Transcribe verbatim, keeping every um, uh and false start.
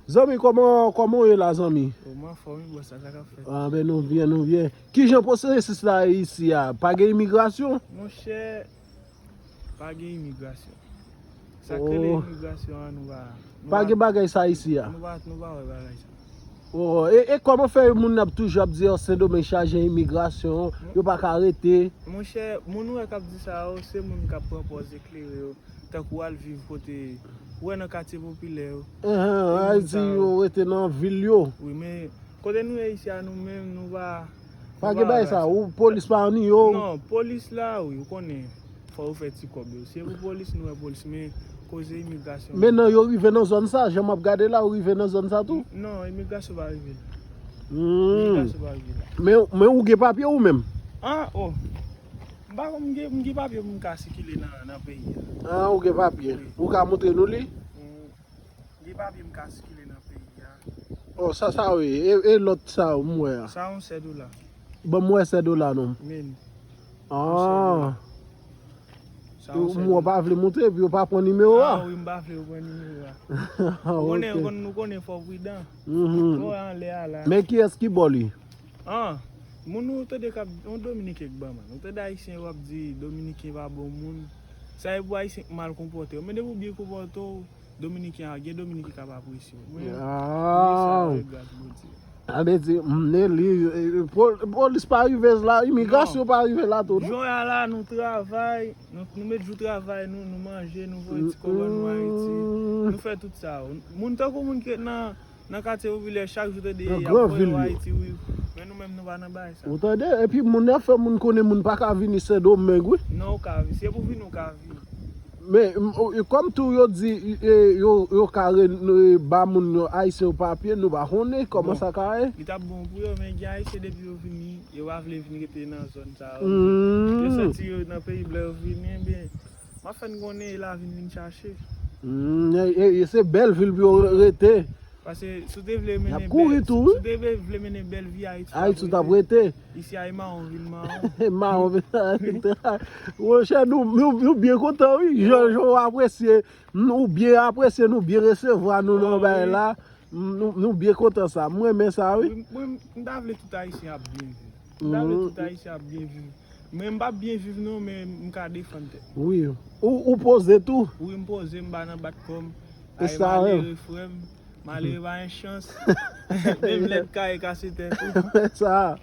Zanmi, kòman, kòman w ye la, zanmi? O, m anfòm, wi, bòs, sa, sa k ap fèt? Ah, ben, nou byen, nou byen. Kijan pwosesis la ye isi a? Pa gen imigrasyon? Monchè, pa gen imigrasyon. Sa k rele imigrasyon an, nou pa, nou pa gen bagay sa isi a? Nou pa, nou pa wè bagay sa. Oh, e, e kòman fè moun ap toujou ap di, oh, Sendomeng chaje imigrasyon, yo pa ka rete? Monchè, moun ou wè k ap di sa yo, se moun k ap pran pòz eklere yo. Tankou al viv kote, ou wè nan katye popilè yo. Enhen, Ayiti, yo rete nan vil yo. Wi, men kote nou ye isi a, nou menm, nou pa, pa gen bagay sa, ou, polis pa anni yo. Non, polis la, wi, ou konnen, fò yo fè ti kòb yo. Se pou polis, nou wè polis, men koze imigrasyon. Men non, yo rive nan zòn sa, jan m ap gade la, yo rive nan zòn sa tou? Non, imigrasyon pa rive la. Imigrasyon pa rive la. Men, men ou gen papye ou menm? Ah, oh. M pa konn, m gen, m gen papye pou m ka sikile nan, nan peyi a. Ah, ou gen papye. Wi. Ou ka montre nou li? M gen papye m ka sikile nan peyi a. Oh, sa, sa, wi. E, e lòt sa, m wè a. Sa yon sèt dola. Ban m wè sèt dola, non. Men. Ah. Sa yon sèt dola. Ou pa vle montre, epi yo pa pran nimewo a. Ah, wi, m pa vle yo pran nimewo a. Ah, ok. Ou konnen, nou konnen fò pridan. Fò anlè a la. Men kiyès ki ba w li? Ah, moun ou tande k ap, yon Dominiken k ban m. Ou tande Ayisyen yo ap di Dominiken pa bon moun. Sa e pou Ayisyen k mal konpòte yo. Men depi w byen konpòte w, Dominiken a, gen Dominiken k ap apresye w. Men, men sa, e gras Bondye. Sa vle di, m, Nelly, e, e, pol-, polis pa rive la, imigrasyon pa rive la tou, non? Jounen a la, nou travay, nou, nou met jou travay, nou, nou manje, nou voye ti kòb an nou Ayiti, nou fè tout sa. Moun tankou moun ki ret nan nan katye popilè, chak jou tande y ap voye yo Ayiti, wi. Men nou menm, nou pa nan bagay sa. Ou tande? Epi moun nan fè moun konnen moun pa ka vini Sendomeng, wi. Non, ou ka vini. Si e pou vini, ou ka vini. Men, m, o, e, kòm tou yo di, e, yo, yo ka re, e, ba moun yo, Ayisyen yo papye, nou pa konnen kòman sa ka ye. Li t ap bon pou yo, men gen Ayisyen depi yo vini, yo pa vle vin rete nan zòn sa yo. Yo santi yo nan peyi blan, yo vini, ebyen, m ap fè n konnen e la vin vin chache. Mm, e, e, e se bèl vil pou yo rete. Paske si w te vle mennen bèl, si w te vle, vle mennen bèl vi Ayiti, Ayiti, w t ap rete. Isi a e mawon, vil mawon. Mawon, vil mawon. Monchè, nou, nou, nou byen kontan, wi. Jan, jan w apresye, nou byen apresye, nou byen resevwa nou nan bagay la. Nou, nou byen kontan sa. M renmen sa, wi. Wi, mwen, m ta vle tout Ayisyen ap byen viv. M ta vle tout Ayisyen ap byen viv. Men m p ap byen viv non, men m ka defann tèt mwen. Wi. Ou, ou poze tou? Wi, m poze, m pa nan bat kò m. E sa menm. Ay, malere frè m. Malere pa gen chans. Menm lèt kaye kase tèt ou. E sa.